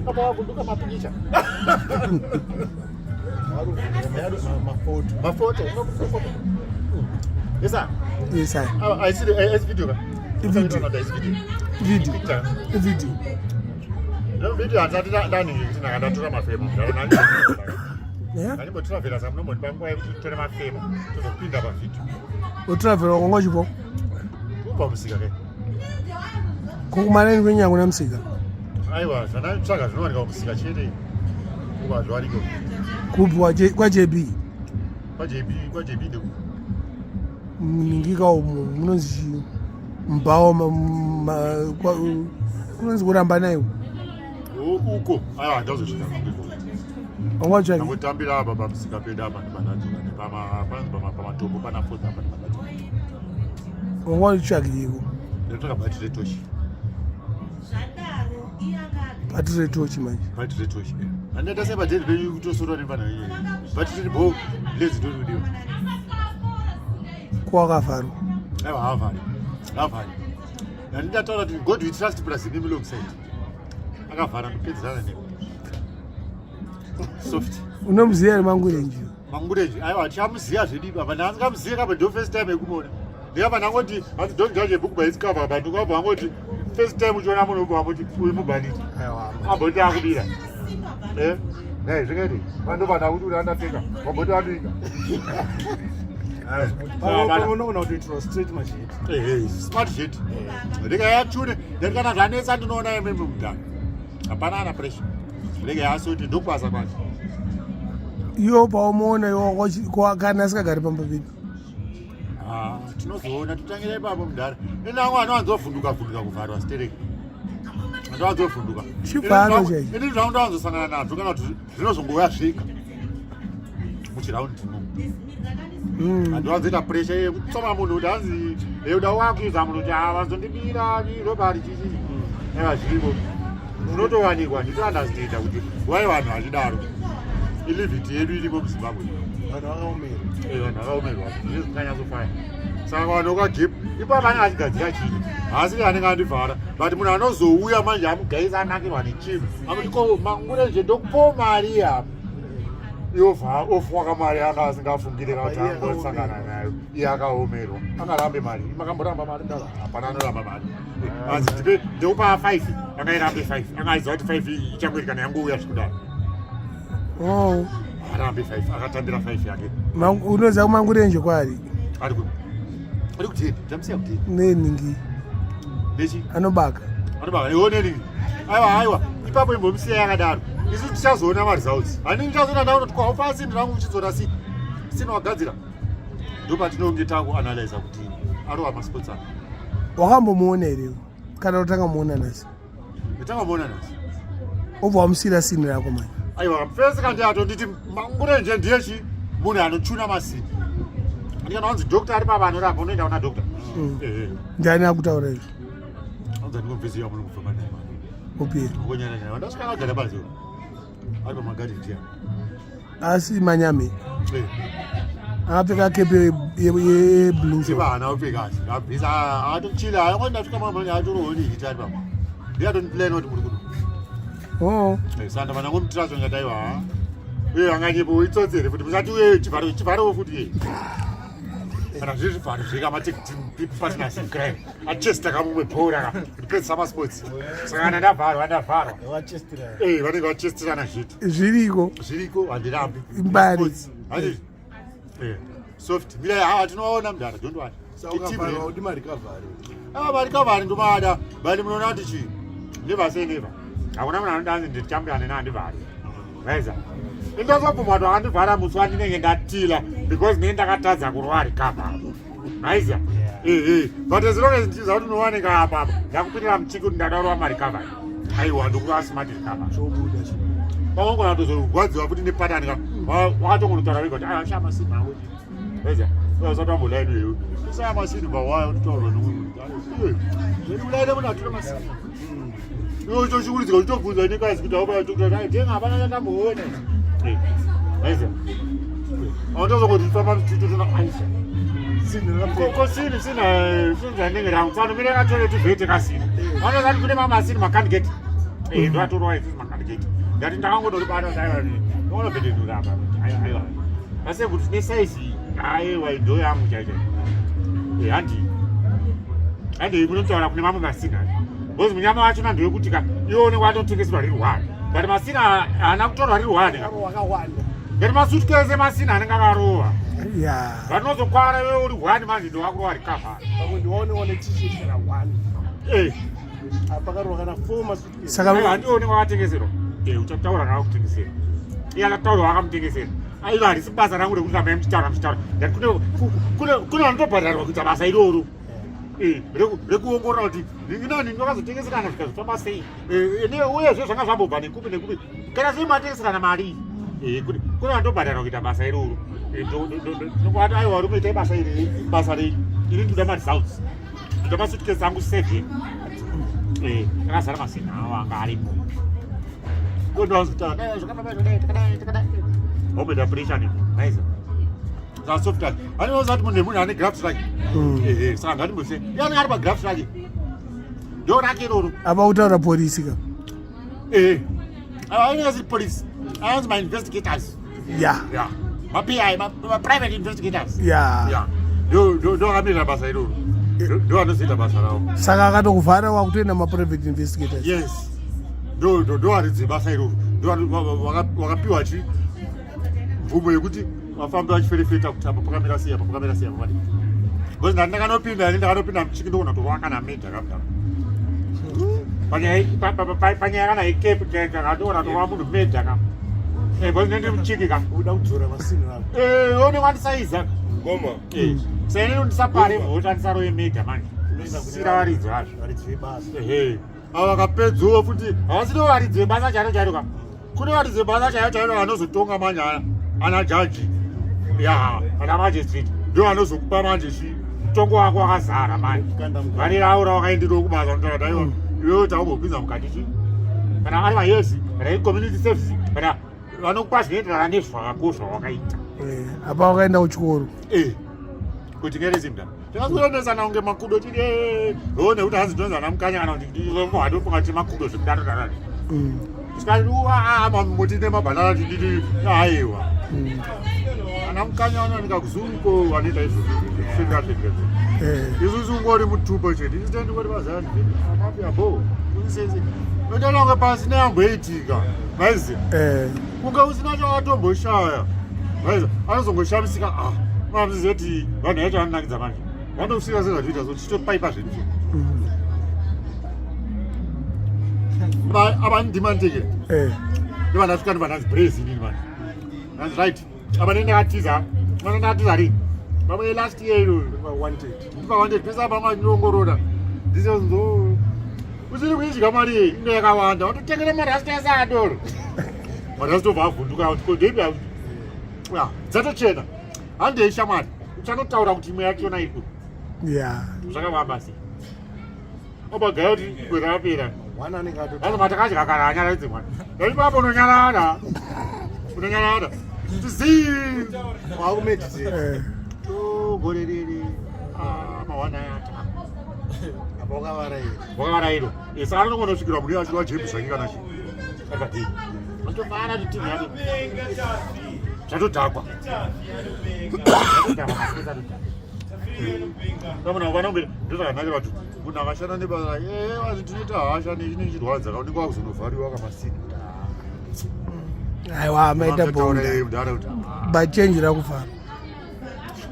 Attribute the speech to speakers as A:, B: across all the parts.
A: Apa wavhunduka mapikicha. Mafoto. Mafoto. Yes sir.
B: Yes sir.
A: Ah, I see the I see video.
B: Video.
A: Video.
B: Video. Video.
A: No video handisati ndanhingi kuti ndanga ndatora mafemo.
B: Yeah.
A: Ndandimbotiravhera sa munombondipa nguva yekuti titore mafemo tozopinda pavideo.
B: Utravel wanga uchipo?
A: Kubva musika ke.
B: Kukumareni kwenyangu namusika.
A: Aiwa, zvanditsvaga zvinowanika kumusika chete. Kuba zvariko.
B: Kupi kwa JB?
A: Kwa JB, kwa JB ndiko.
B: Ningika umu munonzi chii? Mbawa kunonzi kuramba nayo.
A: Uko, aiwa ndazosvika.
B: Wanga
A: Ndangotambira apa pamusika pedu apa ndipandadzoka nepama panonzi pamatombo pana fourth apa ndipandadzoka.
B: Wanga uchitsvagiriko?
A: Ndinotsvaga bhatiri retochi.
B: Bhatiri retochi manje.
A: Bhatiri retochi. Handiita sei padheni penyu kutosorwa nemfana wenyu. Bhatiri ribho lezi ndorikudiwa.
B: Ko wakavharwa?
A: Aiwa haavhari. Haavhari. Handindataura kuti God we trust plus inimi long side. Akavhara ndopedzerana newe. Soft.
B: Unomuziva here Mangurenji?
A: Mangurenji aiwa tichamuziva zvedu apa ndandingamuzive kapa ndo first time yekumuona. Ndikabva ndangoti hanzi don't judge a book by its cover but ndikabva wangoti first time uchiona munhu ubva wangoti uyu mubhanditi. Amboti akubira. Eh? Nei zvikaiti vandobva ndakuti uri andapfeka wamboti atoika.
C: Unoona kutoitirwa straight masheti.
A: Eh, smart shit. Ndikayachune ndati kana zvanetsa ndinoona imimi mudhara. Hapana ana pressure. Rega yasoti ndokwasa kwacho.
B: Iwo paumoona iwo kana asikagari pamba pedu.
A: Ah, tinozoona totangira ipapo mudhara. Ine amwe anowanzovhunduka vhunduka kuvharwa stereki. Anowanzovhunduka.
B: Chivharo chaicho.
A: Ini zvangu ndawanzosangana nazvo kana kuti zvinozongouya zvega. Muchiraundi muno. Handiwanzoita pressure yekutsoma munhu kuti hanzi yekuda wakuiza munhu kuti ava zondibira robari chichi. Eva zviriko. Unotowanikwa nditounderstanda kuti why vanhu vachidaro. Ilivity yedu iriko muZimbabwe.
C: Vanhu vakaomerwa.
A: Eh, vanhu vakaomerwa. Zvine zvikanyatsofaya. Saka vanhu vakagip ipapo anenge achigadzira chinhu. Haasi anenge andivhara. But munhu anozouya manje amugaisa anakirwa nechinhu. Amuti ko mangurenje ndokupawo mari apa. Yovha ofwaka mari anga asingafungire kuti angosangana nayo. Iye akaomerwa. Angarambe mari. Makamboramba mari ndava. Hapana anoramba mari. Hanzi ndipe ndikupa 5. Angairambe 5. Angaiziva kuti 5 ichangoita kana yangouya zvikudaro.
B: Oh.
A: Arambe 5. Akatambira 5 yake.
B: Unoziva kumangurenje kwaari?
A: Ari ku. Ari kutini? Ndamusiya kutini?
B: Neningi.
A: Nechi?
B: Anobaka.
A: Anobaka. Iwo neningi. Aiwa aiwa. Ipapo imbomusiya yakadaro. Isu tichazoona maresults. Hani ndichazoona ndaona kuti kwaofa sini rangu uchizoona sini. Sini wagadzira. Ndopatinonge takuanalyza kuti arova masports aka.
B: Wakambomuona here? Kana utanga muona nhasi?
A: Nditanga muona nhasi.
B: Obva wamusiyira sini rako manje.
A: Aiwa, first kandi atonditi Mangurenje ndiye chi munhu anochuna masini. Ndikana wanzi doctor ari pava anorapa unoenda kuna doctor. Eh.
B: Ndiani akutaura izvi?
A: Anzi ndingobvisiya munhu kufamba naye.
B: Upi?
A: Ngonyana nyana. Ndasvika akagara panze. Ari pamagadi ndiya.
B: Asi manyame.
A: Eh.
B: Akapfeka kepe yeblue.
A: Siba haana kupfeka asi. Abvisa atochila. Hayi ndasvika mama atorohoni hitari papa. Ndiye atondiplan kuti muri kuno.
B: Oh.
A: Eh, saka ndabva ndangomutira zvanga taiwa. Uye anganyepo itsotsi here futi musati uye chivharo chivharowo futi ye. Kana zviri zvivharo zvega matake team partners in crime. Achesta kamumwe bhora ka. Ndipedzisa masports. Saka kana ndavharwa ndavharwa.
C: Vachestirana.
A: Eh, vanenge vachestirana zviti.
B: Zviriko.
A: Zviriko handirambi.
B: Mbari.
A: Sports. Handizvo. Eh. Soft. Mira hawa tinoona mdara don't worry.
C: Saka ukavharwa udi marecovery.
A: Ah, marecovery ndomada. But munoona kuti chii? Never say never. Hakuna munhu anoda hanzi ndichampion nena handivhari. Raiza. Indazobvuma kuti wakandivhara musi wandinenge ndatila because ndinenge ndakatadza kurova recover. Raiza. Eh eh. But as long as ndichiziva kuti unowanika apa apa, ndakupindira muchiki kuti ndada kurova marecovery. Aiwa ndokurova smart recovery.
C: Chobuda chi.
A: Pamwe unatozorwadziwa futi nepatani ka. Wakatongonotaura wega kuti aiwa shama sima yangu. Raiza. Usati wambolaini iwe. Usaya masini bawaya utotaurwa nomunhu. Iwe. Ulaine munhu atora masini. Iwe uchoshungurudzika uchitobvunza nekazi kuti aupa kuti tenga hapana chandamboona. Raiza. Autozongoti famba tichitotona aisha. Kosini sina sinzanenge rangu tsano mire katore tuvhete kasini. Vanozati kune mamasini makandigeti. Eh, ndoatorwa isusu makandigeti. Ndati ndakangodoribata daiwa ndonobhedhenura apa. Aiwa. Asi kuti ne size aiwa ndo yangu chaicho. Eh, handi. Handi munotaura kune mamwe masini. Because munyama wacho na ndewekuti ka iwe unenge watotengeserwa riri one. But masini haana kutorwa riri one.
C: Wakawanda.
A: Ngati masuitcase emasini anenge akarova.
B: Ya.
A: Vanozokwara iwe uri one manje ndowakurova recover.
C: Pamwe ndiwaone one t-shirt kana one.
A: Eh.
C: Apa kana four masuitcase.
B: Saka
A: Aiwa, handioni wakatengeserwa. Eh, uchataura nawakutengesera. Iye akataura wakamutengesera. Aiwa, harisi basa rangu rekuti rambai muchitaura muchitaura. Ndati kune vanotobhadharwa kuita basa iroro. Eh, rekuongorora kuti nani vakazotengeserana zvikazofamba sei. Eh, uyezve zvanga zvambobva nekupi nekupi. Kana sei matengeserana mari. Eh, kune vanotobhadharwa kuita basa iroro. Eh, ndokuti aiwa, varume itai basa iri, basa rei. Ini ndoda maresults. Ndoda masuitcase angu 7. Eh, akazara masina awo anga aripo. Omeda pressure ne nice. Za soft touch. Anoza kuti munhu munhu ane graft rake. Eh, saka ngatimbose. Iye anenge ari pa graft rake. Ndo rake iroro.
B: Apa kutaura polisi ka.
A: Eh. Anenge asiri police. Anonzi ma investigators.
B: Ya.
A: Yeah. Ma PI, ma private investigators.
B: Ya.
A: Yeah. Ndo akamirira basa iroro. Ndo anozoita basa ravo.
B: Saka akatokuvhara wakutoenda maprivate investigators.
A: Yes. Ndo varidzi basa iroro. Ndo vakapiwa chi mvumo yekuti vafambe vachiferefeta kuti apa pakamira sei, apa pakamira sei, apa padi. Because ndati ndakanopinda ini ndakanopinda muchiki ndokuona kuti wakana meja kamudaro. Panyaya kana ikepi kandoona kuti wa munhu meja ka. Eh, because ndiri muchiki ka.
C: Uda kudzora masini rako.
A: Eh, one wandisaiza.
D: Ngoma.
A: Eh, saka inini ndisapare mhosva ndisaroye meja manje.
C: Unoenda kune
A: Sira varidzi vazvo.
C: Varidzi vebasa.
A: Ehe. Ava vakapedzawo futi havasino varidzi vebasa chairo chairo ka. Kune varidzi vebasa chairo chairo vanozotonga manje ana jaji. Ya, ana magistrate. Ndio vanozokupa manje chi mutongo wako wakazara manje.
C: Kanda mukati.
A: Vane raura wakaenderwa kubasa unotaura kuti aiwa iwewe takumbopinza mukati chi. Kana ari mayezi, kana iri community service, kana vanokupa zvinoenderana nezvako zvawakaita.
B: Eh, apa wakaenda kuchikoro.
A: Eh, kuti ngerezimda tingazoendesana kunge makudo tiri o nekuti hanzi tinonzi mukanya kana kuti hatofunga tiri makudo zvekudaro darani tikati mutine mabhanana tididi aiwa ana mukanya vanowanika kuzunko vanoita izvozvo svika svika. Isusu ungori mutupo chete, isu tendingori mazani akapi abo usisense unotaura kunge pasi neyamboitika maiziva kunge usina chawatomboshaya maiziva anozongoshamisika. Ah, mamuziziva kuti vanhu vacho vanonakidza manje, vandokusvika sezvatoita so tichitopaipa zvedu so ava ndimandeke. Ndiva ndasvika ndiva ndanzi brace inini manje ndanzi right apa nendakatiza mana ndakatiza rini pamwe last year iroyo.
C: Wanted.
A: Ndipawande pese apa mangondongorora ndisonzo usiri kuidya mari iyi ino yakawanda watotengera marasta ese adoro marasta obva avhunduka kuti kodhepi dzatochena handei shamwari uchanotaura kuti imwe yachona iri kuri zvakavamba sei obagaya kuti igwe rapera.
C: One anenge ato.
A: Vanhu matakadya kana anyaradze mwana ipapo unonyarara unonyarara tizii.
C: Wakumeditate.
A: Gore riri mawana yata.
C: Apa wakavaraira.
A: Wakavarairwa. Saka anongonosvikirwa munhu achiwa jembi zvake kana chii akadii atofara kuti timu yake zvatodhakwa zvatodhakwa masipesi atodhakwa. Kamuna vanonge ndozvakanakira kuti munhu akashanda nebasa vazi tinoita hasha nechinechirwadza kaunenge wakuzonovhariwa kamasini.
B: Aiwa, maita bonda.
A: Mudhara kuti
B: Bachenjera kuvhara.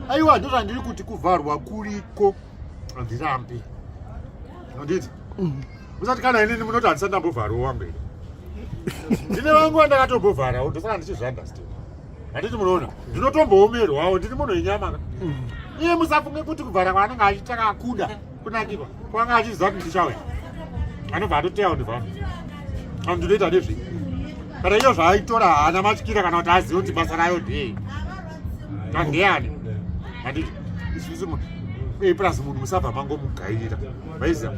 A: Aiwa, ndozvandiri kuti kuvharwa kuriko, handirambi, handiti musati kana inini munoti handisati ndambovharwa wangu here ndine vangu vandakatombovharawo ndosaka ndichizviunderstand, handiti munoona ndinotomboomerwawo ndiri munhu wenyama ka. Iye musafunge kuti kuvhara kwaanenge achiita kakuda kunakirwa kwanga achiziva kuti ndichauya anobva atoteya kundivhara ano ndinoita nezvei kana iyo zvaaitora haana matyira kana kuti azive kuti basa rayo ndei kandeyani, handiti isusu plus munhu musabva mangomugaira vaiziva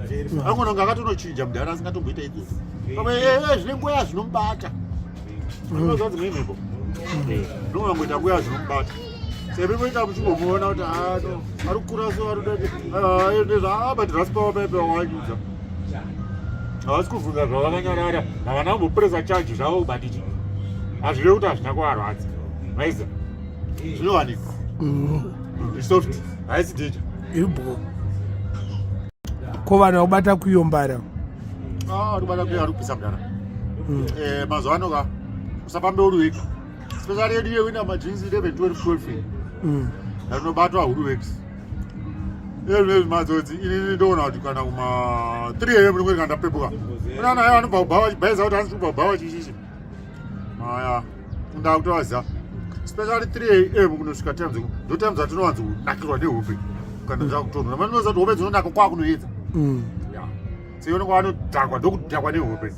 A: angononga akatonochinja mudhara asingatomboita idzodzo pamwe zvine nguva yazvinomubata unoziva dzimwe mhepo zvinongangoita nguva yazvinomubata. Semi moita muchingomuona kuti ano ah, ari kukura so ari kudai but rasipawa paipe wawanyudza. Havasi kuvhunza zvavakanyarara, havana kumbopresa charge zvavo but ichi hazvirevi kuti hazvina kuvarwadza. Maiza zvinowanikwa. Soft haisi danger.
B: Ibwo. Ko vanhu vakubata kuyombara?
A: Ah, ari kubata kuyo ari kupisa mudhara. Eh, mazuva ano ka usafambe uri wega. Especially yedu yewina majinsi 11 12 12. Ndinobatwa huru wex. Ezvi madzodzi inini ndoona kuti kana kuma 3 am ndinenge kana ndapepuka. Kuna naye anobva kubhawa chibhaiza kuti hanzi kubva kubhawa chichichi. Maya, ndakutovaziva. Especially 3 am kunosvika time dzeku. Ndo time dzatinowanzo kunakirwa nehope. Kana dzakutonhora. Manoziva kuti hope dzinonaka kwakunoedza. Yeah. Seiwe unenge wanodhakwa ndokudhakwa nehope.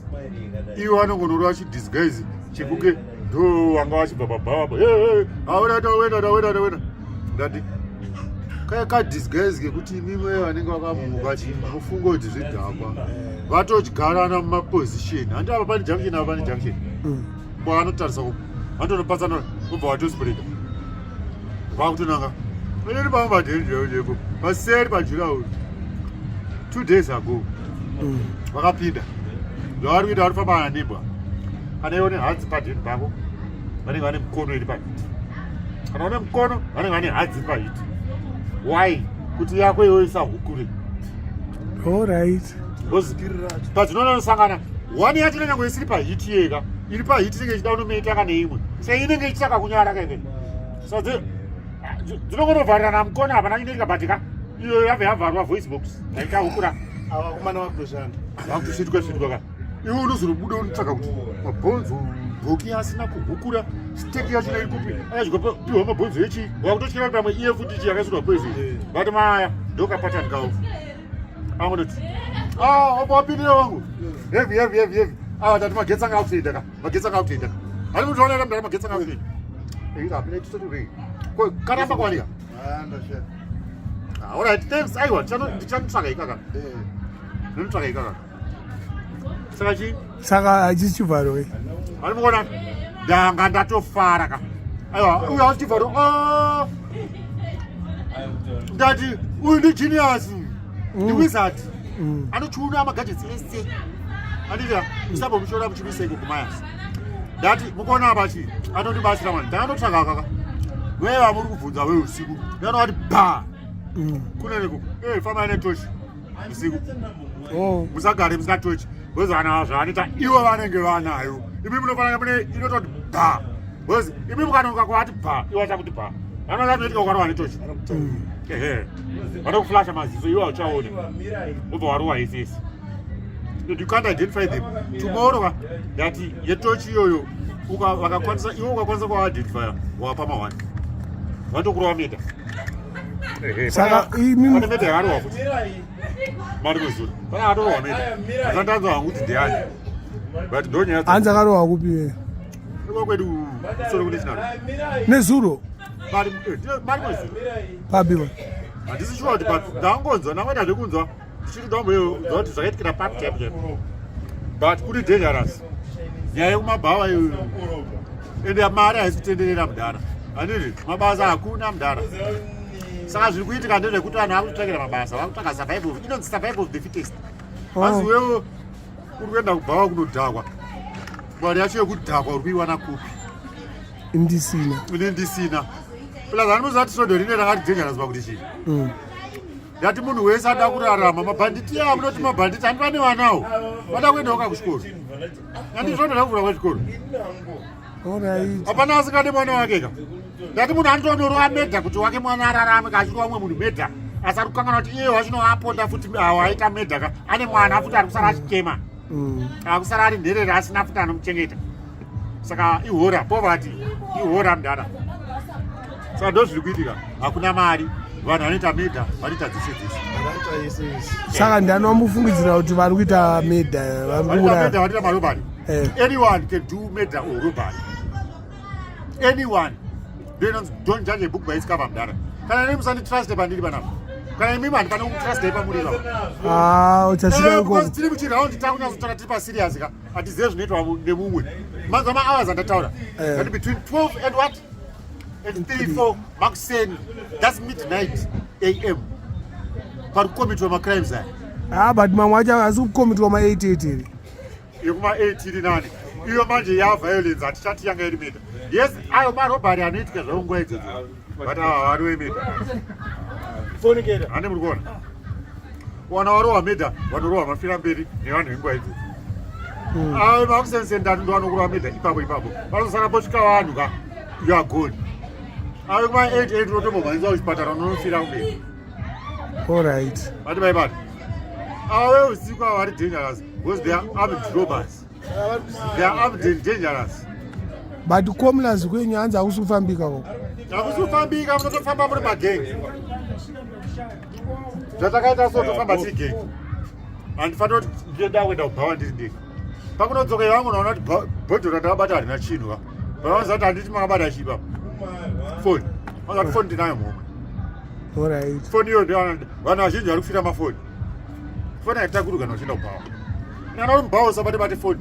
A: Iwe vanongonorova chidisguise chekunge ndo wanga wachibva pabhawa apo. Hey, hey, awena tawena tawena tawena. Ndati kaya ka disguise kekuti imimi vanenge vakamuka chi mufungo kuti zvidhakwa. Vatodyarana mumaposition. Handi apa pane junction apa pane junction. Kwa anotarisa ku vanotonopatsana vobva vatospreada. Vakutonanga. Inini pamwe padhenjeyo chepo. Paseri pajurawo. 2 days ago. Vakapinda. Zvavari kuita vari kufamba nembwa. Kana iwe une hadzi padheni pako, vanenge vane mukono iri pahiti. Kana une mukono, vanenge vane hadzi iri pahiti. Why? Kuti yako iwe isahukure.
B: All right.
A: Because padzinonosangana one yacho inenge isiri pahiti yega iri pahiti inenge ichida kunomeita kana imwe so inenge ichitsvaka kunyara kaike so dzinongonovharirana mukona hapana chinoitika but ka iyo yabva yavharwa voice box aichahukura
C: ava vakomana vakutoshanda
A: vakutoshitwa shitwa ka iwe unozonobuda unotsvaka kuti mabhonzo bhoki asina kuhukura steki yacho iri kupi akazvikopiwa mabhonzo echi wakutotyira kuti pamwe iye futi ichi yakaisirwa poison but maya ndokapatani kawo angonoti ah opo wapindira wangu heavy heavy heavy heavy ah tati magetsi anga akutoenda ka magetsi anga akutoenda ka ari kutoona kuti mdara magetsi anga akutoenda eh apina tisoti rei ko karamba kwanika
C: ah ndasha
A: ah all right thanks aiwa ndichanotsvaka ikaka eh ndinotsvaka ikaka saka chi
B: Saka hachisi chivharo eh.
A: ari mukuona ndanga ndatofara ka aiwa uyu hausi chivharo ah ndati uyu ndi genius ndi wizard anochiuna magadgets ese anditi musambomushora muchimisa iko kumayasi ndati mukuona apa chi anondibatsira mani ndakanotsvaka kaka wee vamuri kubvunza we usiku ndanowati ba kuneneko e fambai netochi usiku
B: Oh.
A: musagare musina tochi because vana zvavanoita ivo vanenge vanayo imi munofanira mune inototi ba because imi mukanonoka kuvati ba ivo vachakuti ba vanoda zvinoitika ukarova netochi ehe vanokuflasha maziso ivo hauchaoni wobva warowa yese yese you can't identify them tomorrow va ndati yetochi iyoyo vakakwanisa iwe ukakwanisa kuaidentifya wapa mawani vanotokurova meta
B: Saka
A: pane meta yakarohwa futi mari kuzura pane akatorohwa meta asandanzwa hangu kuti ndeyani but ndonyaya
B: hanzi akarohwa kupi iwe?
A: iko kwedu kusoro kune chinaro
B: Nezuro
A: mari mari kwezuro
B: papi va?
A: handisi shuwa kuti papi ndangonzwa ndangoita zvekunzwa ndichiri ndambozwa kuti zvakaitikira papi chaipo chaipo but kuri dangerous nyaya yekumabhawa iyoyo ende mari haisi kutenderera mudhara handiti mabasa hakuna mudhara saka zviri kuitika ndezvekuti vanhu vakutotsvakira mabasa vakutsvaka survival inonzi survival of the fittest hanzi iwewo uri kuenda kubhawa kunodhakwa mari yacho yekudhakwa uri kuiwana kupi
B: Ndisina.
A: Ini ndisina plus anoziva kuti svondo rine rakati dangerous pakuti chii ndati munhu wese ada kurarama mabhanditi aya munoti mabhanditi handi vane vanawo vada kuendawo ka kuchikoro andi svondo rakuvhura kwechikoro
B: Alright.
A: hapana asingade mwana wake ka ndati munhu anotonorova murder kuti wake mwana ararame ka achirova mumwe munhu murder asi ari kukanganwa kuti iye wachinoaponda futi awo aita murder ka ane mwana futi ari kusara achichema akusara ari nherera asina futi anomuchengeta saka ihora poverty ihora mudhara saka ndo zviri kuitika hakuna mari vanhu vanoita murder vanoita dzese dzese
C: vanoita yese yese
B: Saka ndani wamufungidzira kuti vari kuita murder vari
A: vanoita
B: kuuraya.
A: murder vanoita marobbery
B: Eh.
A: anyone can do murder or robbery anyone don't judge a book by its cover mudhara kana ine musanditrust pandiri panapa kana imimi handifane kutrust pamuri ipapo
B: Ah, uchasvika
A: Eh, because
B: ikoko.
A: tiri muchiraundi takunyatsotaura tiri paserious ka hatizive zvinoitwa nemumwe manzwa mahours andataura
B: Eh.
A: that between 12 and what At 3 4 makuseni, that's midnight am, pari kukomitwa macrimes aya.
B: Ah, but mamwe acho asi kukomitwa ma 88 here?
A: Yekuma 8 iri nani iyo manje yaviolence, hatichati yanga iri murder. Yes, ayo marobbery anoitika zvavo nguva idzodzo, but ava vari wemurder.
C: Fonikera.
A: Hande muri kuona wana warohwa murder, vanorohwa mafira mberi nevanhu venguva idzodzo. Ayo makusensendatu ndo vanokurova murder ipapo ipapo, vanozosara posvika vanhu ka, you are gone. Ayo kuma 88 unotombomhanyiswa kuchipatara, unonofira kumberi. Vati vaibata ava veusiku ava vari dangerous because they are armed robbers, they are armed and dangerous.
B: But comlas kwenyu hanzi hakusi kufambika ko?
A: Hakusi kufambika, munotofamba muri magengi. Zvatakaita so, tofamba tiri gengi. Handifanira kuti ndinoda kuenda kubhawa ndiri ndega. Pakunodzoka ivangu, unaona kuti bhodhoro randakabata harina chinhu ka. Vanoziva kuti handiti makabata chipa foni, vanoza kuti foni ndinayo muhomwe. Foni iyo ndio vanhu vazhinji vari kufira mafoni. Foni haitakurwi kana uchienda kubhawa. Kana uri mubhawa usabate bate foni.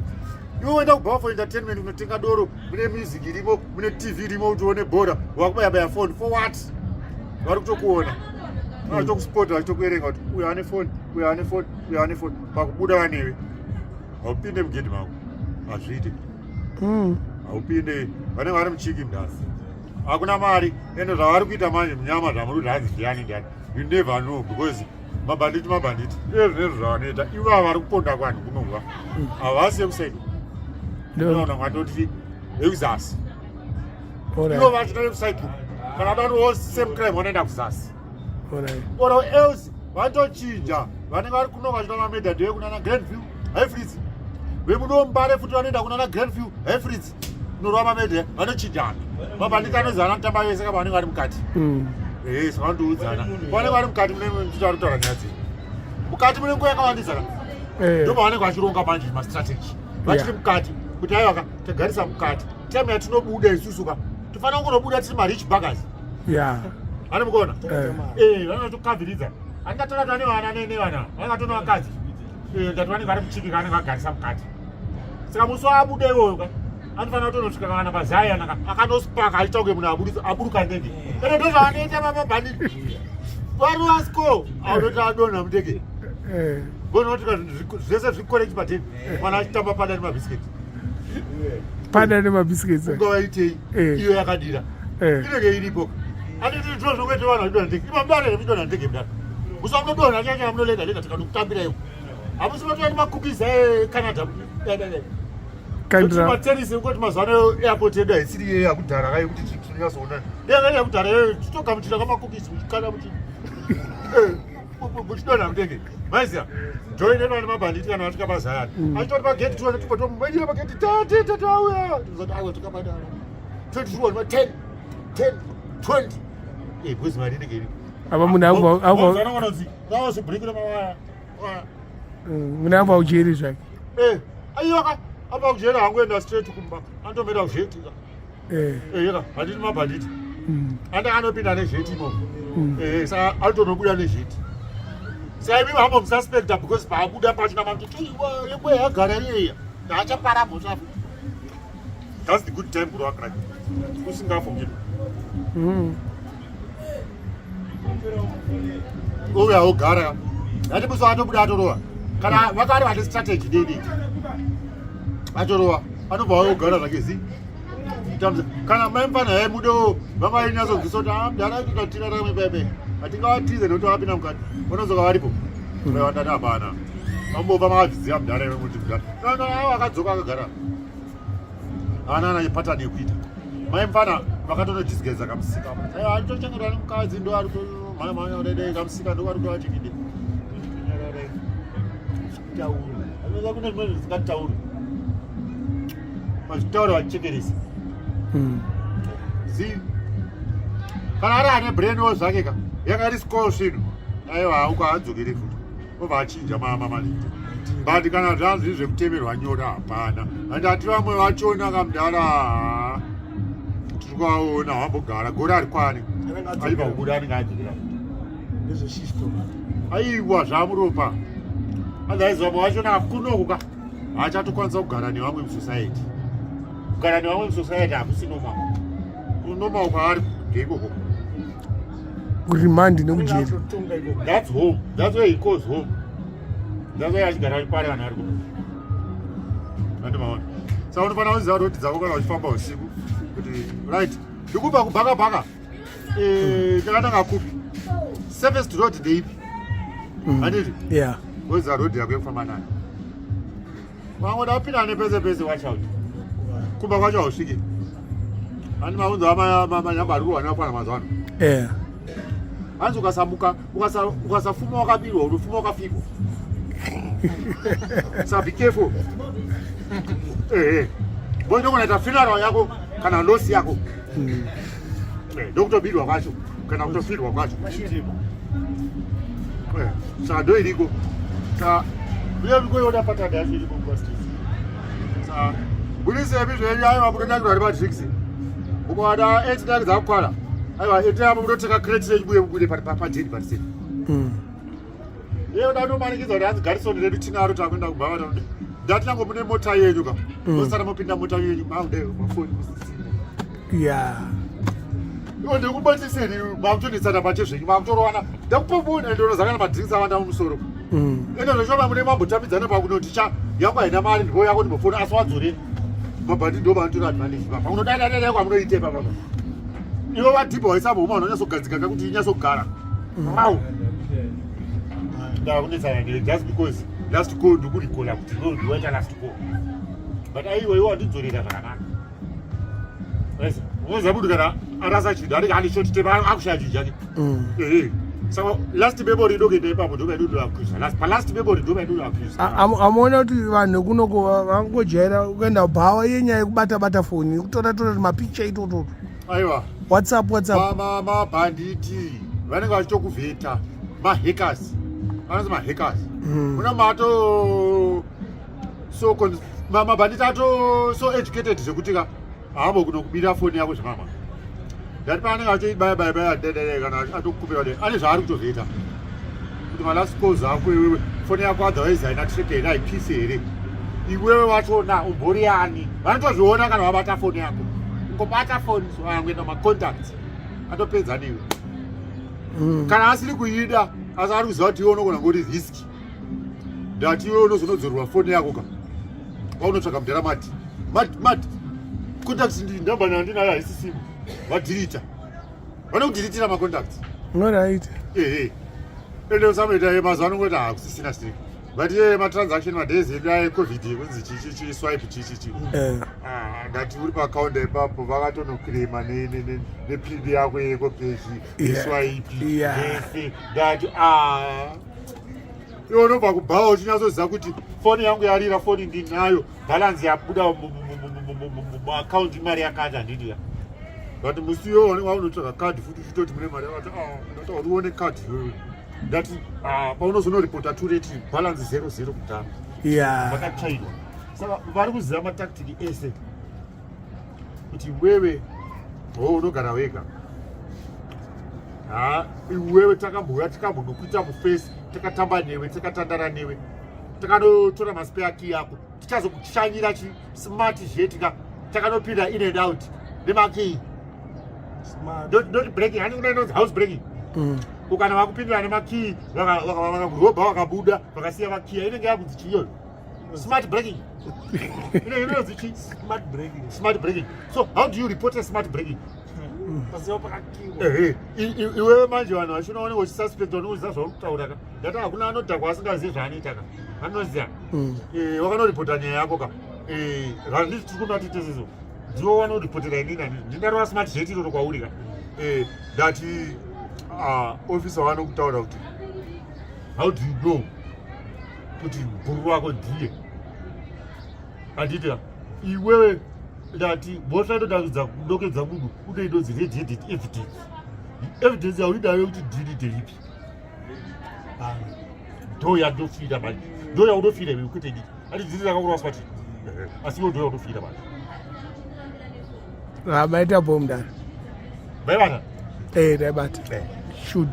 A: Iwe uenda kubhawa for entertainment, unotenga doro, mune music irimo, mune TV irimo kuti uone bhora, wakubaya baya foni for what? Vari kutokuona, vachitokuspota, vachitokuerenga kuti uyu ane foni, uyu ane foni, uyu ane foni. Pakubuda vanewe, haupinde mugedhi mako, hazviite. Haupinde, vanenge vari muchiki mudhara, hakuna mari. Ende zvavari kuita manje munyama, zvamuri kuti hanzi ndiani ndiani, you never know, because mabhanditi mabhanditi izvo nezvo zvavanoita ivava vari kuponda kwanhu kunobva havasi ekusaidi. Unoona mwatoti vekuzasi ivo vachita vekusaidi, kana danowo same crime vanoenda kuzasi or else vanotochinja. Vanenge vari kuno vachita mamurder ndevekunana Grandview, Highflats, vemunombare futi vanoenda kunana Grandview, Highflats, kunorova mamurder. Vanochinjana mabhanditi, anozivana kutamba vese kapa vanenge vari mukati. Saka vanotoudzana vanenge vari mukati, mune vari kutaura nyaya dzenyu mukati, mune nguva yakawandisa ka. Ndo pavanenge vachironga manje mastrategy vachiri mukati, kuti aiwa ka, tagarisa mukati, time yatinobuda isusu ka, tofanira kungonobuda tiri marich buggers. Ane mukuona? Vanotokavhiridza, handingatora kuti vane vana nevana, vangatona vakadzi. Ndati vanenge vari muchiki, vanenge vagarisa mukati. Saka musi waabuda iwoyo ka, anofanira kutonosvika kana pazayana ka, akanospaka achiita kunge munhu aburuka ndege. Ende ndo zvavanoita mabhanditi, varova score, anoti adonha mundege. Vonoti zvese zvicorrect pateni, mwana achitamba pada nemabhisiketi.
B: Pada nemabhisiketi.
A: Ungavaitei? Iyo yakadira inenge iripo. Anditi ndizvo zvokuita vanhu vachidonha ndege ima mudare here? Muchidonha ndege mudare, musa munodonha chacha, munolenda lenda, tikanokutambira iwo. Hamusi motora nemakukiza eCanada.
B: Kandira.
A: Matenisi ekuti mazuva ano airport yedu haisiri iye yakudhara ka, yekuti tinyazoona yanga yakudhara iyoyo, titogamuchira kamakukisi muchikana muchidonha mundege. Maiziya joinenwa nemabhanditi kana vasvika pazayani, achitori pageti, tione timbotomubaidira pageti, tate tate auya, tozoti aiwa, tikabadara 21 ma 10 10 20, because mari inenge iripo.
B: Apa munhu abva
A: ngavazobhurikira mawaya.
B: Munhu abva ujeri zvake.
A: Aiwaka, abva kujeri hangoenda straight kumba, anotomera kuzheti. Yeka handiti mabhanditi ande anopinda nezheti imomo. Saka anotonobuda nezheti. Saka imi hambo mususpecta, because paabuda pachona makuti yekwe yagara iyeya, haachapara mhosva. That's the good time kurova crime usingafungiri. Ouya ogara, ngati musi atobuda atorova, kana vakari vane strategy dedi, atorova anobva ogara zvake zi Tamza. Kana mai mfana yaye mudo vanga vainyatsonzwisa kuti ah, mudhara totatira ramwe pepe, hatingavatize nekuti vakapinda mukati, vanodzoka varipo. Vandati hapana vambobva makazviziva mudhara iwe muti mudhara no no, avo akadzoka akagara haana ana pattern yekuita. Mai mfana vakatonodisguisa kamusika, atochengetwa nemukadzi, ndo ari mhanya mhanya dai kamusika, ndo vari kutoachekide taura. Kune zvimwe zvisingatauri, vachitaura vachichekeresa. Zi kana ari ane brainwo zvake ka, yanga iri score svinu, aiwa, uko haadzokeri futi, obva achinja mamaliti. But kana zvanzi zvekutemerwa nyora, hapana. Handati vamwe vachona kamudhara tiri kuvaona vambogara gore harikwani, aibva kubuda anenge adzokera futi.
C: Ndezvesystem.
A: Aiwa, zvamuropa. Otherwise vamwe vachona kunoku ka, haachatokwanisa kugara nevamwe musociety. Kugara nevamwe musociety hakusi normal. Kunoma kwaari ndeikoko.
B: Kuremand nekujeri.
A: That's home. That's where he calls home. That's why achigara achipari vanhu ari kuno. Andimaona. Saka unofanira kuziva roti dzako kana uchifamba usiku kuti right ndikubva kubhaka bhaka. Eh, takatanga kupi? Safest road ndeipi? Handiti?
B: Yeah.
A: Woziva road yako yekufamba nayo. Wangoda kupinda nepese pese watch out. Kumba kwacho hausviki. Handi maunzo amanyamba ari kurwa nevafanha mazuva ano.
B: Yeah.
A: Hanzi ukasamuka ukasafuma wakabirwa unofuma wakafikwa. Sa be careful. Eh eh. Boy ndogona ita funeral yako kana loss yako. Eh, ndokutobirwa kwacho kana kutofirwa kwacho. Eh, saka ndo iriko. Saka uye ndikoiona pattern yacho iriko kumastate. Saka budise ebi zvenyu aiwa munotakirwa nemadrinks. Mukawana 8 nine dzakukwana. Aiwa ete apo munoteka crate yechibuye mubude pajeni patiseni. Iye uda kutomanikidza kuti hanzi garrison redu tinaro takuenda kubva vatakuda. Ndati nango mune mota yenyu ka. Mosara mopinda mota yenyu makuda mafoni musisina.
B: Yeah.
A: Iwo ndikubatiseni makutonetsana pache zvenyu makutorowana. Ndakupopona ndonozakana madrinks awanda mumusoro. Ende zvochova mune mambotambidzana pakunoti cha yangu haina mari ndipo yako ndimbofona asi wadzoreni. Mabhandi ndo vanotora advantage papa. Unodadadada kwamunoita ipapa. Ivo vadhibha waisa homa unonyatsogadzika kakuti inyatsogara. Mau. Ndakunetsana newe just because last call ndikurikola kuti iwe ndiwaita last call. But aiwa iwe wandidzorera zvakanaka. Unoziva kuti kana arasa chinhu anenge ane short tape akushaya chinhu chake. Ehe. Saka last memory ndokuenda ipapo ndopainodo accuse. Last pa last memory ndopainodo accuse.
B: Amaona kuti vanhu kunoko vangojaira kuenda bhawa yenyaya yekubata bata foni kutora tora mapicha itototo.
A: Aiwa.
B: WhatsApp WhatsApp.
A: Mabhanditi vanenge vachitokuvheta mahackers. Vanonzi mahackers. Muna mato so mabhanditi ato so educated zvekuti ka haambo kunokubira foni yako zvemama. Ndati paanenge achoibaya baya baya dedede kana atokumbira de ane zvaari kutovheta. Kuti malast calls ako iwewe foni yako otherwise haina track here haipisi here. Iwewe wachona umbori yani. Vanotozviona kana wabata foni yako. Ungobata foni so angoenda macontacts atopedza newe. Kana asiri kuida asi ari kuziva kuti iwe unogona ngori risk. Ndati iwe unozonodzorerwa foni yako ka. Waunotsvaga mudhara mati. Mati mati. Contacts ndi namba yandinayo haisi simu. Vadhirita. Vanokudhiritira macontacts.
B: All right.
A: Ehe. Ende usamoita ye mazuva anongoti hakusisina siri. But ye matransaction madays edu aye covid kunzi chi chi chi swipe chi chi chi.
B: Eh.
A: Ah, ndati uri pakaunda ipapo vakatonokrema nepin yako yekokeshi
B: Yeah.
A: neswipe
B: Yeah.
A: yese ndati ah. Iwe unobva kubhawa uchinyatsoziva kuti foni yangu yarira foni ndinayo balance yabuda muakaunti mari yakati handidi ya but musi iyoyo wanenge waunotsvaga kadhi futi uchitoti mune mari yakati ah, ndati urione kadhi iyoyo ndati ah, paunozonoripota too late balance zero zero kudhara
B: Yeah.
A: vakatsvairwa saka vari kuziva mataktiki ese kuti iwewe ho unogara wega ha iwewe takambouya tikambonokuita mufesi takatamba newe takatandara newe takanotora maspare key ako tichazokushanyira chismart zvetika takanopinda in and out nemakey not breaking hani kuna inonzi house breaking. Ukana vakupindira nemakey vakakurobha vakabuda vakasiya vakiya inenge yakunzi chiiyoyo smart breaking inenge inonzi chi
C: Smart breaking.
A: Smart breaking. So how do you report a smart breaking?
C: Pasiwa pakakiwa.
A: Ehe, iwewe manje vanhu vachinoona unenge uchisuspect unenge uchiziva zvauri kutaura ka. Ndati hakuna anodhakwa asingazivi zvaanoita ka. Anoziva. Eh, wakanoripota nyaya yako ka. Eh, handiti tiri kunati tese ndiwo wanoripotera inini handiti ndindarova smart jet iroro kwauri ka. Eh, ndati ah, officer vanokutaura kuti how do you know kuti bhuru wako ndiye handiti ka iwewe ndati mhosva inotaridza kudokedza munhu une inonzi red handed evidence. Evidence yauinayo yekuti ndini ndeipi ndo yandofira manje ndo yaunofira iwe kwete inini ati dziri rakakurwa smart asi iwe ndo yaunofira manje.
B: Ah, maita bho mudara.
A: Maibata.
B: Eh, ndaibata. Should.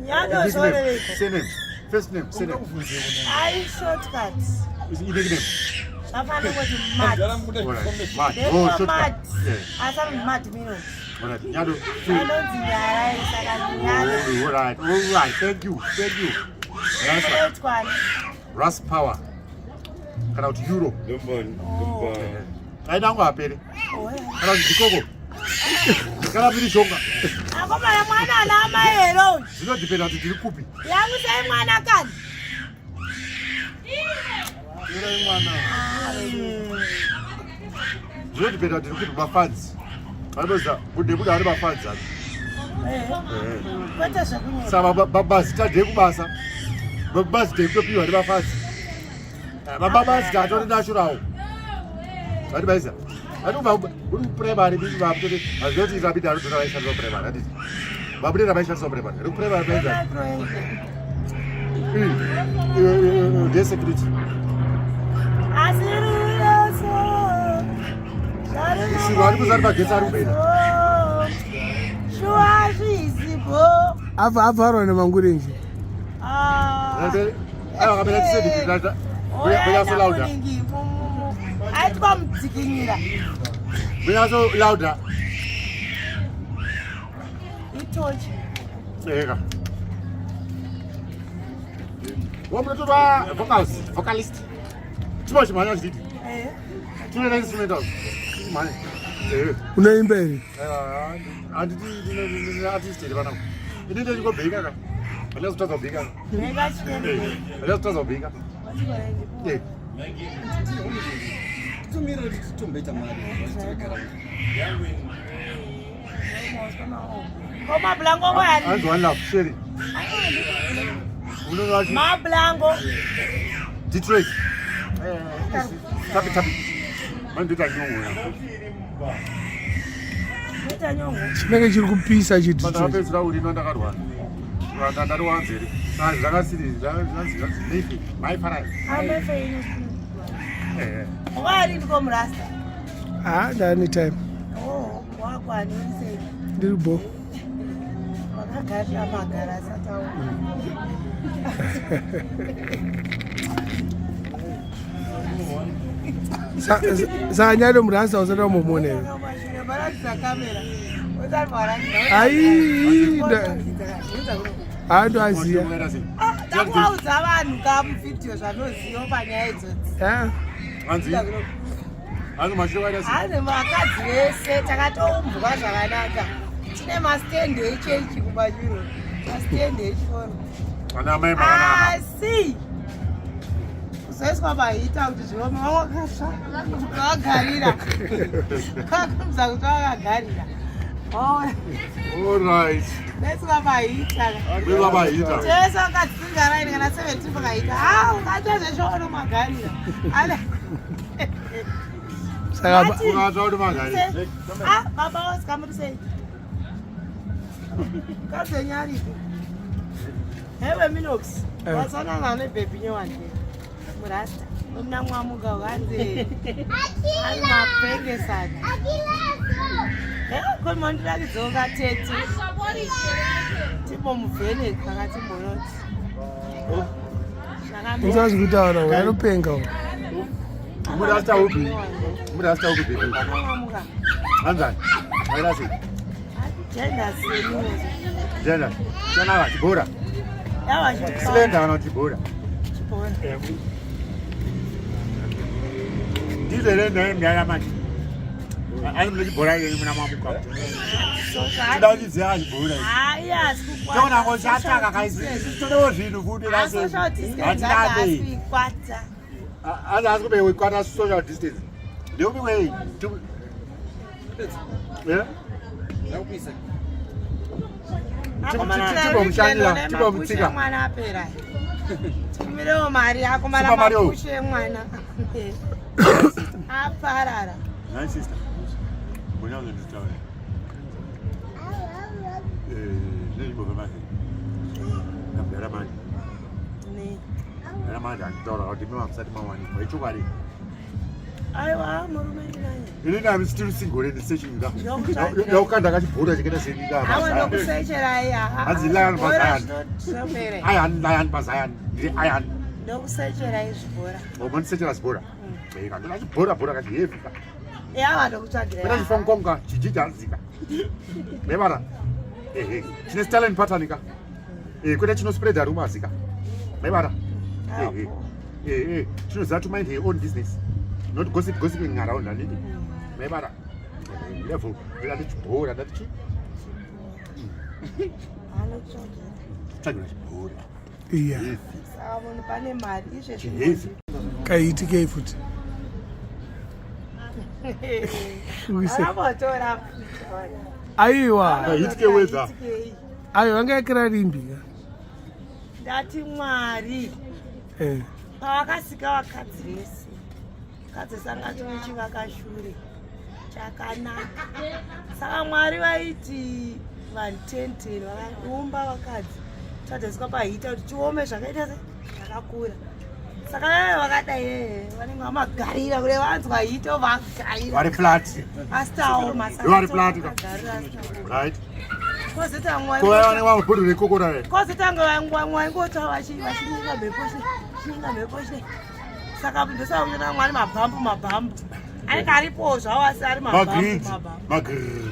D: Nyado zvoreveko.
A: Surname. First name, surname.
D: Ai shortcut.
A: Is it nickname?
D: Zvafanira kuti mad.
A: Alright, mad. Oh,
D: Ndekwa
A: shortcut.
D: mad.
A: Yeah.
D: Asi anonzi mad mino.
A: Alright, nyado.
D: Anonzi nyarai saka nyado.
A: Oh, alright, alright. Thank you, thank you. Nice one.
D: Unoitwani?
A: Ras Power. Kana kuti Euro.
D: Oh.
A: Aida angu apere.
D: Oh, eh.
A: Kana kuti dikoko. Kana piri shonga.
D: Akomana mwana ana amai here uyu?
A: Zvinodhipenda kuti tiri kupi.
D: Yamusai mwana kani?
A: Torai mwana. Zvinodhipenda kuti tiri kupi mafanzi. Vanoza bude bude ari mafanzi ati.
D: Eh.
A: Eh.
D: Kwete zvekunyepa.
A: Saka babazita ndekubasa. Babazita ekutopiwa nemafanzi. Babazita atori natural. Vati baisa. Vati ubva uri kuprimary biki vamutoti hazvinoti rabida arikutora vaishandisa kuprimary handiti. Vabude ravaishandisa kuprimary. Ri kuprimary baisa. Ndesecurity.
D: Asi ruroso.
A: Isiro ari kuzari magetsi ari kuenda.
D: Shuwa zvizipo.
B: Abva abvarwa nemangurenje.
D: Ah.
A: Aiwa kamera tisedi tata. Buya so louder.
D: Aitwa mudzikinyira.
A: Buya so louder.
D: Itochi.
A: Eka. Wamunotorwa vocals, vocalist. Chipo chimhanya chididi.
D: Eh.
A: Tinoita instrumentals. Chimhanya. Eh.
B: Unoimba here?
A: Handiti ndine artist here panapa. Ini ndechingobheka ka. Handina kutadza kubheka.
D: Bheka chiyeni.
A: Eh. Handina kutadza kubheka. Eh.
E: Titomira kuti titomboita mari vachitiregara.
D: Ko mablango wani?
A: Hanzi one love, Sherry. Unoona chi
D: Mablango.
A: Detroit. Tapi tapi. Mandita nyongo.
D: Ita nyongo.
B: Chinenge chiri kupisa chidhi.
A: Pandakapedzera urino ndakarwara. Rwanda ndariwanzere. Saka zvakasiri zvanzi zvanzi Mayfair. Maifarai.
D: Amefe ino.
A: Eh.
D: Wari ndiko murasta.
B: Ah, ndane time.
D: Oh, wakwani sei?
B: Ndiri bo.
D: Wakagarira magara asati aona.
B: Saka nyado murasa usati wambomuona here?
D: Varatidza kamera. Usati waratidza.
B: Ai, haandoaziya.
D: Takuvaudza vanhu ka muvhidhiyo zvanoziva panyaya idzodzi.
B: Ah,
A: Hanzi hanzi mashiro vaita sei?
D: Hanzi vakadzi vese takatoumbwa zvakanaka. Tine mastendi echechi kumanyuro, mastendi echikoro.
A: Ana mai makanaka.
D: Asi kuzoiswa mahita kuti zviome vakatsva vakagarira. Kakumza kuti vakagarira. Waona
A: All right.
D: kuiswa mahita.
A: Kuiswa mahita.
D: Tese vakadzinga raini kana 17 pakahita. Ah, ukaita zveshono magarira. Ana
B: Saka
D: Mati.
A: Ukatsva kuti magari.
D: Ah, baba wasika muri sei? Kazenyaripi. Hewe Minox.
B: Eh.
D: Wasanana nebhebhi nyowani. Murasta. Muna mwamuka wanze. Ari mapengesana. Eh, ko mondiratidzawo katete. Timbomuvheneka katimbonoti.
B: usazi kutaura uyu anopenga uyu.
A: Murasta upi? Murasta upi baby?
D: Mwamuka.
A: Hanzani. Vaita sei?
D: Gender senior.
A: Gender. Chanava chibhora.
D: Yawa chibhora.
A: Slender kana kuti chibhora.
D: Chibhora.
A: Ndizvo here naye mnyaya manje. Asi mune chibhora iyoyi muna mamuka. Tinoda kuchiziva chibhora ichi.
D: Hayi asi kukwata.
A: Tokona ngoshataka kaisi. Todewo zvinhu futi
D: Ah, social distance
A: Hatidade.
D: asi kuikwata.
A: Asi asi kube wekwata social distance. Ndeupi wei? Yeah?
E: Ndakupisa.
D: Akomana
A: Timbomushanyira,
D: naye
A: timbomutsika.
D: makushe mwana apera. Tikumirewo mari akomana
A: Tipa mari uyu.
D: makushe mwana. Aparara.
A: Nice sister. Mbona nditaura. Eh, zvine manje. Ndabhera manje.
D: Ne.
A: Ndabhera manje anditaura kuti mimi hamusati mawanikwa. Ichokwadi.
D: Aiwa murume ndinaye.
A: Ini I'm still single and searching ka.
D: Ndinokutsvagira.
A: Ndakukanda kachibhora chakaita seninga.
D: Awo ndokusecherai.
A: Hanzi lion paZion.
D: Zvopere.
A: Iron lion paZion. Ndiri iron.
D: Ndokusechera izvibhora.
A: Mandisechera zibhora. Ndoda chibhora bhora kachihevi ka.
D: Yava ndokutsvagira.
A: Kwete chifonkonga chijijanzika. Mebara. Ehe. Chine style and pattern ka. Eh, kwete chino spread rumors ka. Mebara. Ehe. Ehe. Chinoziva to mind her own business. Not gossip gossiping around handiti. Mebara. Level. Ndati chibhora ndati chi.
D: Anotsvagira.
A: Tsvagira chibhora.
B: Iya.
D: Saka munhu pane mari izvezvi.
A: Chihevi.
B: Kaiitikei futi. Uise.
D: Akambotora.
B: Aiwa.
A: Kaitike weather.
B: Aiwa vanga yakira rimbi ka.
D: Ndati Mwari
B: Eh.
D: pavakasika vakadzi vese vakadzi sanga tine chivakashure chakanaka saka Mwari vaiti vanhu 10 vakaumba vakadzi tadzoiswa pahita kuti tiome zvakaita se zvakakura saka veve vakadai veve vanenge vamagarira kule vanzwa hita vagarira
A: Vari flat.
D: asi taoma
A: Vari flat ka. Right.
D: kozoita
A: Ko vane vamabhodhoro ekokora here?
D: kozoita ngwaingota vachinyika mhepo chinyika mhepo chine saka ndosaka kuchona mwari mabhambu mabhambu anenge aripowo zvawo asi ari mabhambu
A: Magrid.
D: mabhambu
A: Magrid.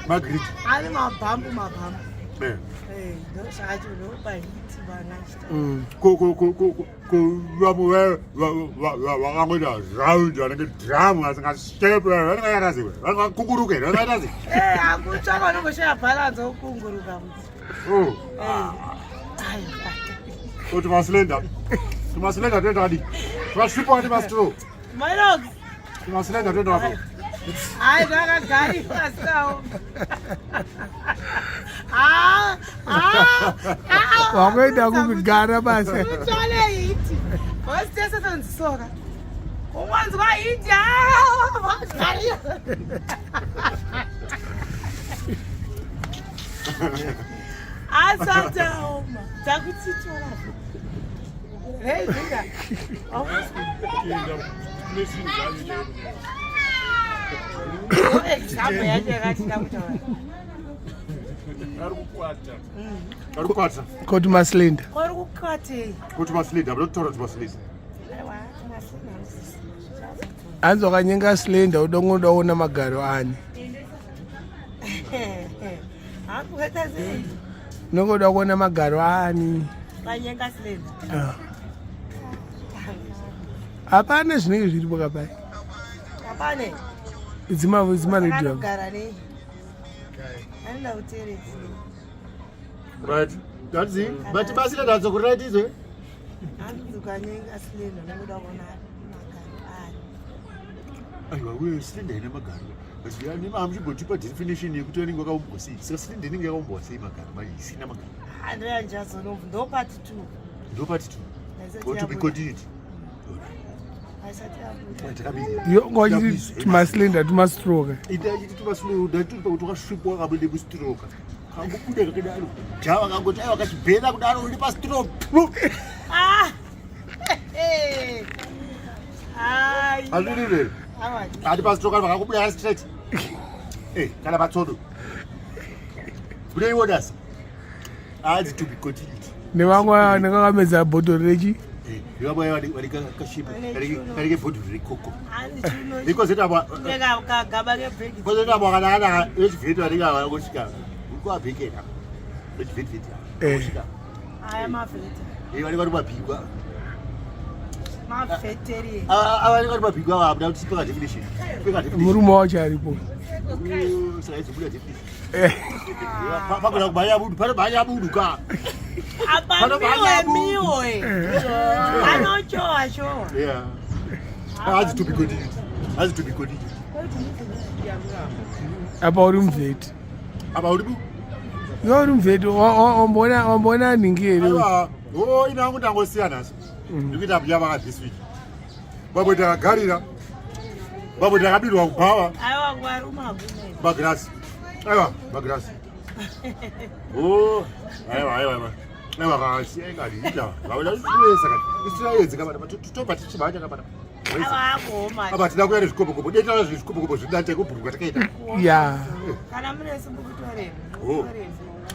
A: Magrid.
D: ari mabhambu mabhambu
A: Eh.
D: Eh, ndozvacho ndopahiti vana chita
A: Ko ko ko ko ko vamwe vakangoita round vanenge drum vasingastepe vanenge vakaita sei? Vanenge vakunguruka here? Vanenge vakaita sei?
D: akutsvaka unongoshaya bhalansi wokunguruka kuti
A: Oh.
D: aiwa
A: Ko tumasilenda. Tumasilenda toenda kadi. Tumasvipo kadi mastro.
D: mailogs
A: Tumasilenda toenda wapo.
D: hayi zvakagariwa sawo
B: Wakuenda kugara basa.
D: utsvale hiti wasitese tonzisoka ungonzwa hiti vagariwa asati aoma dzakutitora reizvika
C: Kuenda kune zvinhu zvacho chaiko
D: example yacho yakatida kutaura
C: ari kukwata
A: Vari kukwata.
B: Ko tumaslender.
D: kori kukwatei
A: Ko tumasilenda. Vanoda kutaura tumasilenda.
D: aiwa tumasina
B: Hanzi wakanyenga slender udongoda kuona magaro ani.
D: hakuita sei
B: Unongoda kuona magaro ani.
D: vanyenga slender
B: Ah. Hapana zvinenge zviripo kapai.
D: hapane
B: Dzima dzima radio.
D: anogara nei anoda kuteeresa
A: Right. That's it. But masilenda adzokorera izwe.
D: hanzi ukanyenga slender unongoda kuona magaro ani
A: Aiwa, uye silinda ine magaro. But yani hamuchimbotipa definition yekuti anenge akaumbwa sei. Saka silinda inenge yakaumbwa sei magaro manje isina magaro.
D: andoyanjazonomvu ndopati two
A: Ndopati two. Go to be continued.
D: asati abuda
A: Right, takabira.
B: Yo ngochiti tumaslender tumastroke.
A: Ita chiti tumaslow turi pakuti wakasvipwa wakabude kustroke. Kangobuda kakadaro. Java kangoti aiwa kachibhera kudaro uri pastroke.
D: Ah! Ai.
A: Hazviriveri.
D: Awa.
A: Ati pastroke vanhu vakakubuda straight. Eh, kana patsodo. Bude iwodasi. Hanzi to be continued.
B: Nevamwe vanenge vakamedza bhodhoro rechi.
A: Vamwe vari kashipa kari kebhodhoro rekoko.
D: Hanzi chuno.
A: Ikozoita
D: Ndeka kagaba kebhegi.
A: kozoita vakanaka vechivheti vanenge vangosvika uri kuwabhekera vechivhetivheti
B: Eh.
D: Aya mavheta.
A: vanenge vari mabhikwa
D: Mavheteri.
A: ava vanenge vari mabhikwa ava hamuna kuti peka definition peka definition
B: Murume wacho aripo.
A: saka izobuda definition
B: Eh.
A: pagona kumhanya budu panomhanya budu ka
D: Apa
A: Pano
D: miwe
A: bhanya bu.
D: miwe. Anochowa chowa.
A: Yeah. Hanzi to be continued hanzi to be continued
B: Apa uri muvheti.
A: apa uri bu
B: Iwe uri muvheti wamboona wamboona nhingi here?
A: aiwa o ina wangu ndangosiya nhasi ndikuita mbuya vaka this week vamwe takagarira vamwe takabirwa kubhawa
D: Aiwa kwaruma hakuna.
A: magirasi aiwa magirasi o aiwa aiwa aiwa aiwa kasiyaikadiita vaudaesa kani isiraedzi kabana tobva tichimhanya kabana
D: Aiwa akuoma.
A: apa tina kuya nezvikopokopo detaura zvezvikopokopo zvinate kubhuruka takaita
B: Ya.
D: Kana mune simbu kutoreva.
A: Oh.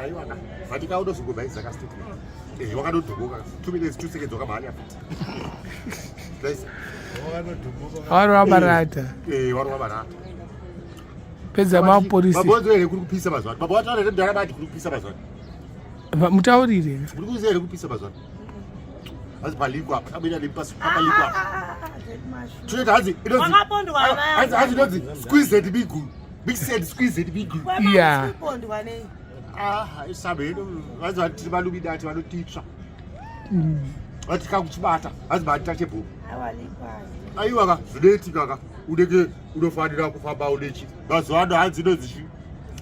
A: Aiwa ka vatika unozongobvaidza kastatement. Eh, wakadodhokoka 2 minutes 2 seconds wakamhanya futi. Nice.
B: Varova barata.
A: Eh, varova barata.
B: Pedza mapolisi.
A: Baba wangu kuri kupisa mazuva ano. Baba wataura here mudhara bati kuri kupisa mazuva
B: ano. Mutaurire.
A: Kuri kupisa here kupisa mazuva ano. Hanzi paliko apa. Abuda nepasi paliko apa.
D: Ah, ah, ah,
A: Tunoita hanzi inonzi
D: Wakapondwa
A: hanzi hanzi inonzi squeeze and big. Mix and squeeze and big.
B: Yeah.
D: Kupondwa nei?
A: Ah, isabedo. Hanzi vati valumidati vanotitsva. Vati kakuchibata. Hanzi bati chebhomu.
D: Aiwa
A: Aiwa ka zvinoitika ka unenge unofanira kufamba unechi mazuva ano hanzi inonzi chi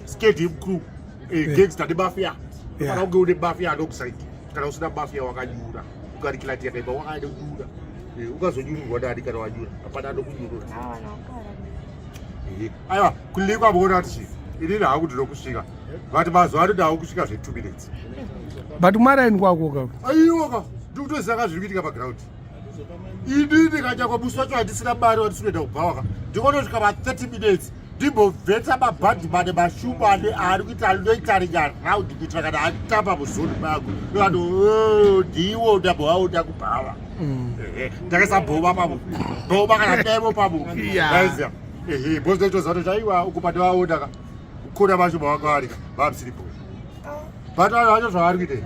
A: skate crew eh, gangster nemafia
B: Yeah.
A: kana kunge une mafia alongside kana usina mafia wakanyura ukarikilati yakaipa wakanyura Eh, ukazonyururwa nani kana wanyura hapana anokunyurura Eh, aiwa kulikwa muona kuti chii inini hangu ndinokusvika but mazuva ano ndawo kusvika zve 2 minutes
B: But kumaraini kwako ka.
A: aiwa ka ndikutoziva ka zviri kuitika paground inini kanyangwa musi wacho handisina mari wandisi kuenda kubhawa ka ndikonosvika pa 30 minutes ndimbobvetsa mabhadhimane mashumane ari kuita anoitaringa round kuitira kana atamba muzoni mangu ndovati oh, ndiwo ndambovaoda kubhawa Ehe, ndakaisa bhoma pamo bhoma kana demo pamo
B: Yeah.
A: aiziya ehe bhozi ndoitoziva kuti aiwa uku pandivaona ka kukona vacho mavakavarika vamusiri bhoma but vanhu vacho zvavari kuita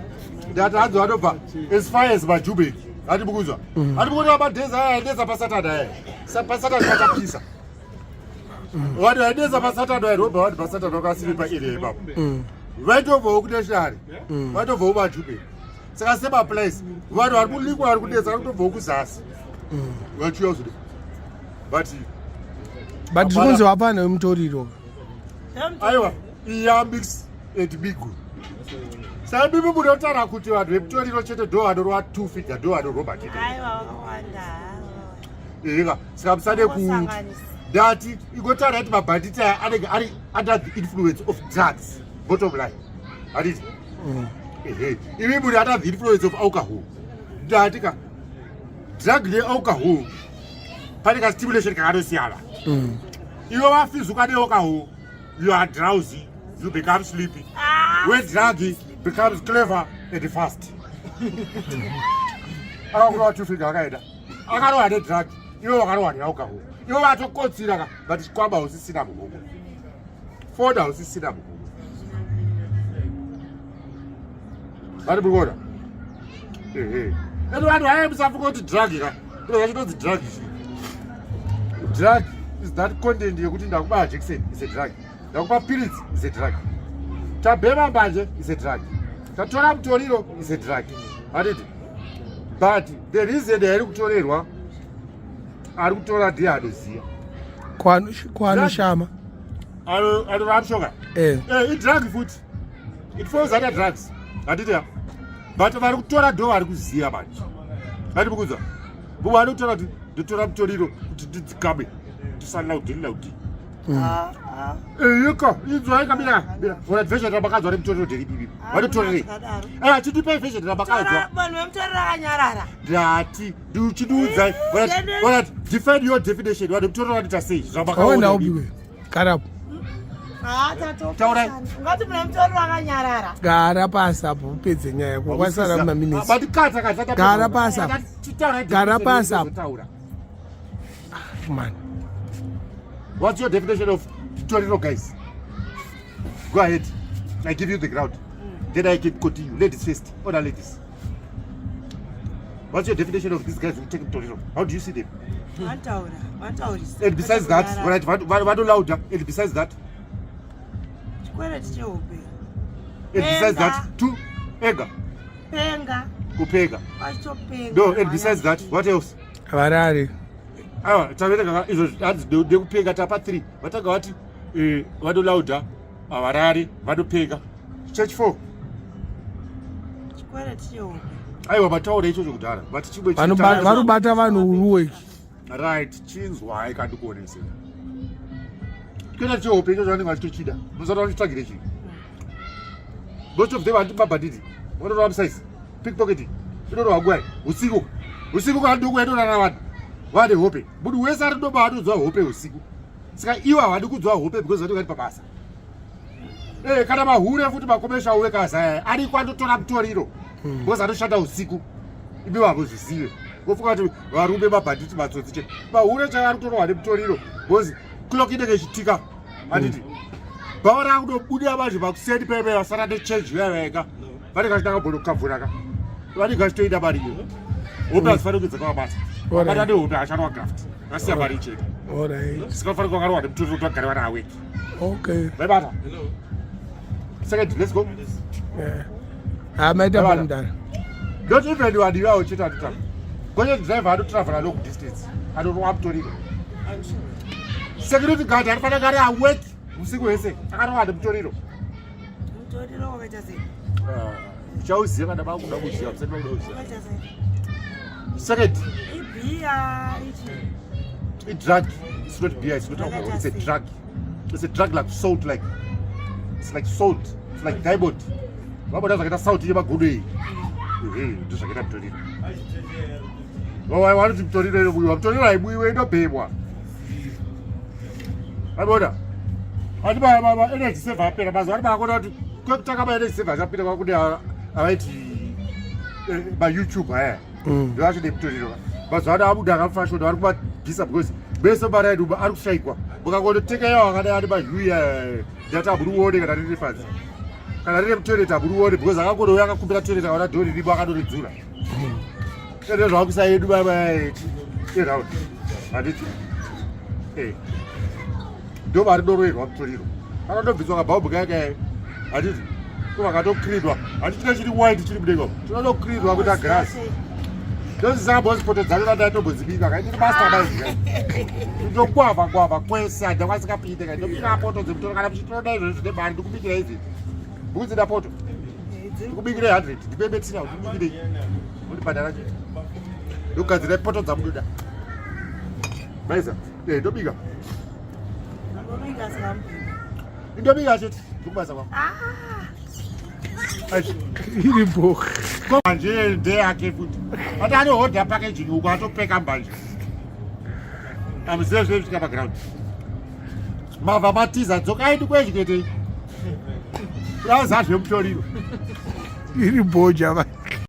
A: ndati hanzi vanobva as far as majubek hati mukunzwa hati mukuona madhezi aya aendesa pasatani aya pasatani patapisa vanhu vaendesa pasatani vairobha vanhu pasatani vakasiri paarea ipapo vaitobvawo kunationary vaitobvawo majubek saka semaplace vanhu vari mulikwa vari kunetsa vari kutobvawo kuzasi vachiuya kuzode but
B: But zvikunzi vapana wemutoriro.
A: aiwa iya mix and migu saka mimi munotaura kuti vanhu vemutoriro chete ndo vanorova two figure ndo vanoromba chete
D: Aiwa wakawanda.
A: eka saka musade ku
D: Kungosanganisa.
A: ndati ingotaura kuti mabhanditi aya anenge ari under the influence of drugs bottom line handiti ehe imi muri under the influence of alcohol ndati ka drug nealcohol pane kastimulation kakatosiyana iwe wafizuka nealcohol you are drowsy you become sleepy
D: Ah,
A: when drug becomes clever and fast akakurova two finger akaenda akarohwa nedrug iwe wakarohwa nealcohol iwe vatokotsira ka but chikwamba hausisina muhomwe foni hausisina muhomwe vari muri kuona ehe and vanhu vaya musafunga kuti drug ka ino zvachinonzi drug ichi drug is that content yekuti ndakubaya jackson is a drug ndakupa pills is a drug tabhema mbanje is a drug tatora mutoriro is a drug handiti but the reason yairi kutorerwa ari kutora ndiye anoziva
B: Kwaanoshama.
A: anorova mushonga
B: Eh.
A: Eh, idrug futi it falls under drugs handiti ya but vari kutora ndo vari kuziva manje handi mukudza vumwe vari kutora kuti ndotora mutoriro kuti ndidzikame ndisalaudi laudi
D: ah, ah.
A: eyeka inzwai kamira mira ona version ramakadzwa remutoriro nderibibi vanotorerei
D: Zvakadaro.
A: Eh, chindipei version ramakadzwa
D: Tora vanhu vemutoriro rakanyarara.
A: ndati ndichidiudzai onati define your definition vanhu mutoriro vanoita sei
B: Waenda
A: zvamakaona
B: upi? Gara.
D: Ah, tatopesana.
A: Taurai.
D: Ungati muna mutoriro akanyarara.
B: Gara pasi apo upedze nyaya yako. Kwasara maminitsi.
A: batikata kati
B: Gara pasi apa. Gara pasi apa.
A: taura
B: Man.
A: What's your definition of toriro, guys? Go ahead. I give you the ground. Then I can continue. Ladies first. Other ladies. What's your definition of these guys who take toriro? How do you see them?
D: Vanotaura, vanotaurisa.
A: And besides that, right, what louder? And besides that,
D: Chikwereti chehope.
A: and besides
D: Penga.
A: that, two, ega,
D: Penga.
A: kupega.
D: Vachitopenga.
A: No, and besides that, what else?
B: Varare.
A: Aiwa, taverenga izvo hanzi ndekupenga tapa 3. Vatanga vati eh, vanolauda, havarari, vanopenga. Church 4.
D: Chikwereti chehope.
A: Aiwa, mataura ichocho kudhara. Vati chimwe
B: Varubata vanhu uruweki.
A: Right, chinzwai kandikuonese. Kuita chehope ichocho vanenge vachitochida. Musati vachitsvagire chii. Most of them handi mabhanditi. Vanorova musize. Pickpocketing. Inorova nguwai. Usiku. Usiku kana nduku yatorara vanhu. Vane hope. Munhu wese ari ndoba anodzwa hope usiku. Saka ivo havadi kudzwa hope because vanenge vari pabasa. Eh, kana mahure futi makomesha uwe kazaya ariko anotora mutoriro. Because anoshanda usiku. Imi vamuzvizive. Vofunga kuti varume mabhanditi matsotsi chete. Mahure chaivo ari kutorohwa nemutoriro because clock inenge ichitika. Handiti? Bhawa rakutobuda manje makuseni paipai vasara nechange vaya vega. Vanenge vachitanga bhono ka. Vanenge vachitoida mari iyo. Hope hadzifaniri kunge dzakavabata. Vabata nehope hacharwa graft. Vasiya mari chete.
B: Alright.
A: Saka vafanira kuvakarwa nemutoriro kuti vagare vari awake.
B: Okay.
A: Vaibata. Second, let's go.
B: Yeah. Ah, maita
A: Vaibata.
B: bamdara.
A: Not even vanhu ivavo chete anotravel. Gonyeti driver anotravel long distance. Anorova mutoriro. Security guard anofanira kunge ari awake usiku hwese. Akarova nemutoriro.
D: Mutoriro wakaita sei?
A: Uchauziva kana vakuda kuziva, musati vakuda kuziva.
D: Wakaita sei?
A: Second,
D: Ibhiya ichi.
A: a drug. It's not beer, it's not alcohol. It's a drug. It's a drug like salt, like it's like salt. It's like diamond. Vabona zvakaita salt yemagodo iyi. Ehe, ndizvo zvakaita mutoriro. Vanoti mutoriro inobuyiwa. Mutoriro haibuyiwe inobhemwa. Vabona? Ati ma energy saver apera mazuva ano maakona kuti kwekutanga ma energy saver achapinda kwakune avaiti maYouTube aya. Ndoacho nemutoriro. Mazuva ano abuda akafashoni vari kumabvisa because bese mari aidu ari kushaikwa. Mukangonotenga iwo akadai ane mahuya ndati hamuri uone kana riri panze. Kana riri mutoilet hamuri uone because akangonouya akakumbira toilet akaona dhori rimo akadoridzura. Ende zvakuisa yedu baba eround. Handiti? Eh. Ndo vari doroerwa mutoriro. Akatobviswa kabhaubhu kaya kaya. Handiti? Ko vakatokridwa. Handiti chine chiri white chiri mudenga. umu. Chinotokridwa kuita grass. Ndozisaka boss poto dzacho ndatombozibika kai ndiri master mind kai. Ndokwava kwava kwese handakwanisa kapinde kai. Ndobika poto dzemutoro kana muchitoda izvozvo zvine mari ndikubikira izvi. Mbudzi da poto. Ndikubikire 100 ndipembetsira ndikubikire. Ndibhadhara chete. Ndogadzira poto dzamunoda. Maiza, eh ndobika.
D: Unobika sikamubika.
A: Ndobika chete. Ndikubasa kwangu.
D: Ah!
A: Aish.
B: Iri bho.
A: Mbanje ndeyake futi. Ati anohodha packaging uko atopeka mbanje. Amuzive zvinoitika paground. Mavha matiza dzokai ndikwezviketei. Uraza zvemutoriro.
B: Iri bho java.